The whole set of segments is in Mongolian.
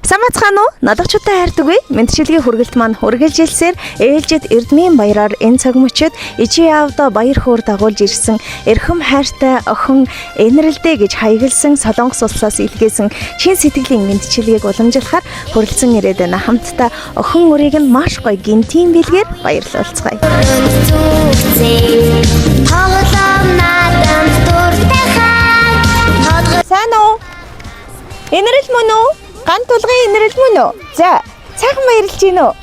Самацхан уу? Налагчуудаа хайрдаг үе. Мэдчилгээ хүргэлт маань үргэлжилсээр ээлжид Эрдмийн баяраар энэ цаг мөчид ижи аавда баяр хөөр дагуулж ирсэн эрхэм хайртай охин Энэрэлдэ гэж хаягласан Солонгос улсаас илгээсэн чин сэтгэлийн мэдчилгээг уламжлахаар хүрэлцэн ирээд байна. Хамтдаа охин өрийг нь маш гоё гинтийн бэлгээр баярлуулцгаая. Зүгцээ тоглоом наадамд дуртай хаан тодгор Сайн уу? Энэрэл мөн үү? Ган тулгын энэрэл мөн үү? За, сайхан баярлж гин үү?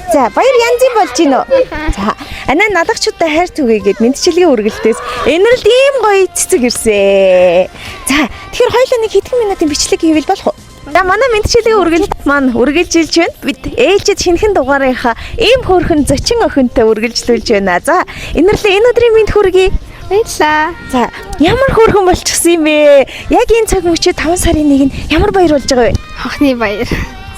За, баяр янзын болж гин үү? За, анаа налагчуудаа хайр түгээгээд мэдчилгээ үргэлтээс энэрэлд ийм гоё цэцэг ирсэн. За, тэгэхээр хоёулаа нэг хэдхэн минутын бичлэг хийвэл болох уу? За, манай мэдчилгээ үргэлт маань үргэлжилж байна. Бид ээлжид шинэхэн дугаарынхаа ийм хөөрхөн зочин охинтой үргэлжлүүлж байна. За, энэрлээ энэ өдрийн мэнд хүргэе. Баярлаа. За, ямар хөөрхөн болчихсон юм бэ? Яг энэ цаг мөчид 5 сарын 1 нь ямар баяр болж байгаа вэ? Хонхны баяр.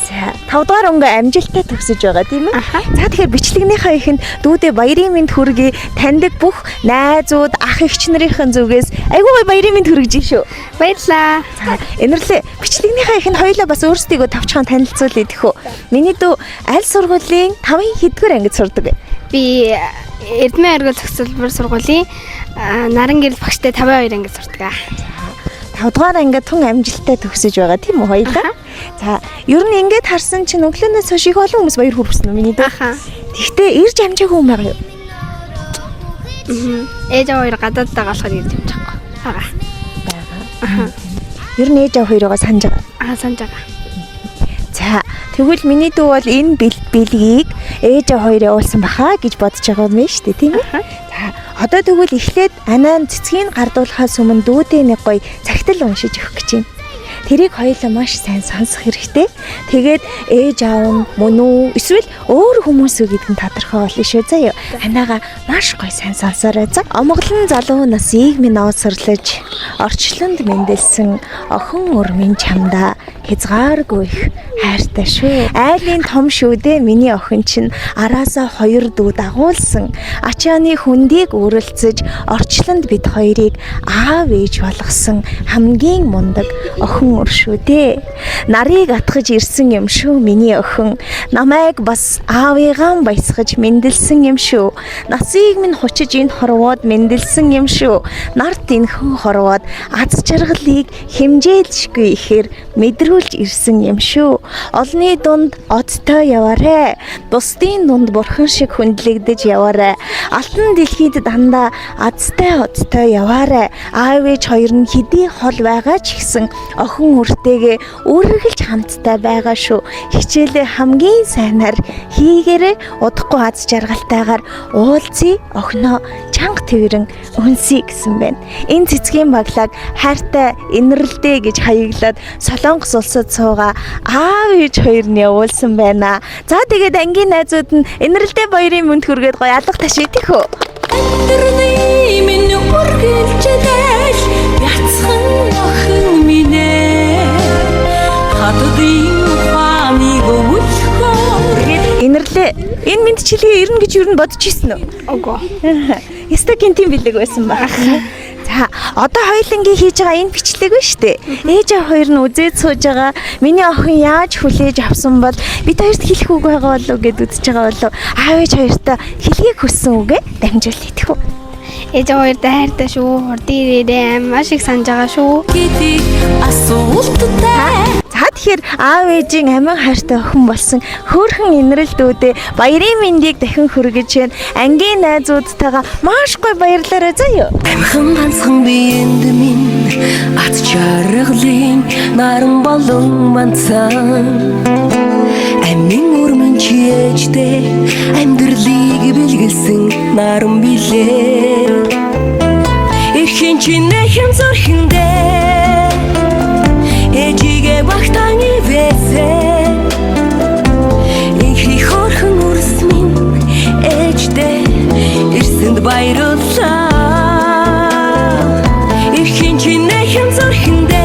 За, 5 дугаар өнгө амжилттай төгсөж байгаа тийм ээ. За, тэгэхээр бичлэгнийхаа ихэнд дүүдээ баярын мэнд хүргэе. Таньдаг бүх найзууд, ах эгч нарын зүгээс айгүй гоё баярын мэнд хүргэж шүү. Баярлаа. За, энэрлээ. Бичлэгнийхаа ихэнд хоёулаа бас өөрсдийгөө тавчхан танилцуулъя тэхүү. Миний дүү аль сургуулийн 5-ын хэддүгээр ангид сурдаг вэ? Би Эрдмийн оргил зохицолбор сургуулийн наран гэрэл багштай 52 ангид сурдаг. 5 дугаар ангид тун амжилттай төгсөж байгаа тийм үү хоёулаа? За, ер нь ингээд харсан чинь өглөөнөөс хойш их олон хүмүүс баяр хүргэсэн үү миний дүү? Аха. Тэгтээ ирж амжаагүй хүн байгаа юу? Ээж аваа хоёр гадаад байгаа болохоор ирж амжихгүй. Байгаа. Байгаа. Ер нь ээж аав хоёроо санаж байгаа. Аа санаж байгаа. За, тэгвэл миний дүү бол энэ бэлгийг ээж аав хоёр явуулсан баха гэж бодож байгаа юм шүү дээ, тийм ээ? За, одоо тэгвэл эхлээд анаа цэцгийг гардуулахаас өмнө дүүдээ нэг гоё цагтал уншиж өгөх гэж байна. Тэрийг хоёулаа маш сайн сонсох хэрэгтэй. Тэгээд ээж аав нь мөн үү эсвэл өөр хүмүүс үү гэдэг нь тодорхой болно шүү заяа. Анаага маш гоё сайн сонсоорой за. Омглон залуу насыг минь оосрлаж орчлонд мэндэлсэн охин өрмийн чамдаа хязгааргүй их хайртай шүү. Айлын том шүүдээ миний охин чинь араасаа хоёр дүү дагуулсан. Ачааны хүндийг үрэлцэж орчлонд бид хоёрыг аав ээж болгосон хамгийн мундаг охин өр шүү дээ. Нарыг атгаж ирсэн юм шүү миний охин. Намайг бас аавыгаан баясгаж мэндэлсэн юм шүү. Насыг минь хучиж энэ хорвоод мэндэлсэн юм шүү. Нарт энхэн хорвоод аз жаргалыг хэмжээлшгүй ихээр мэдрүүлж ирсэн юм шүү. Олны дунд одтой яваарэ. Бусдын дунд бурхан шиг хүндлэгдэж яваарэ. Алтан дэлхийд дандаа азтай одтой яваарэ. Аав ээж хоёр нь хэдий хол байгаа ч гэсэн охин үртэйгээ үргэлж хамттай байгаа шүү. Хичээлээ хамгийн сайнаар хийгээрээ удахгүй аз жаргалтайгаар уулзъя охиноо чанга тэрэн өнсөе гэсэн байна. Энэ цэцгийн баглааг хайртай энэрлдээ гэж хаяглаад Солонгос улсад суугаа аав ээж хоёр нь явуулсан байна. За тэгээд ангийн найзууд нь энэрлдээ баярын мэнд хүргээд гоё алга ташаа идэх үү? Амьдралын минь үргэлжлэл яцхан охин минь ээ. Хатдын ухааныг өвлөхөөр Энэрлээ энэ мэндчилгээ ирнэ гэж юу н бодож ирсэн үү? Үгүй. Яста гинтийн бэлэг байсан ба. За одоо хоёулангийн хийж байгаа энэ бичлэг ба штэ. Ээж аав хоёр нь үзээд сууж байгаа. Миний охин яаж хүлээж авсан бол бид хоёрт хэлэх үг байгаа болов уу гэд үзэж байгаа болов. Аав ээж хоёртоо хэлхийг хүссэн үгээ дамжуулъя гэх үү. Ээж аваа хоёр хайртай шүү. Хурдан ирээрээ маш их санаж байгаа шүү. гэдэг асуулттай За тэгэхээр аав ээжийн амин хайртай охин болсон хөөрхөн инрэл дүүдээ баярын мэндийг дахин хүргэж байна. Ангийн найзуудтайгаа маш гоё баярлаарай заяа. Амхан ганцхан биенд минь ат чаргалын наран болон манцан амин өрмөн чиэжтэй амьдралыг бэлгэлсэн наран билээ Эрхэн чинь нэхэн зүрхэндээ ээжигээ багтан ивэсэ Инхри хөрхөн үрс минь ээжтэй ирсэнд баярлалаа Эрхэн чинь нэхэн зүрхэндээ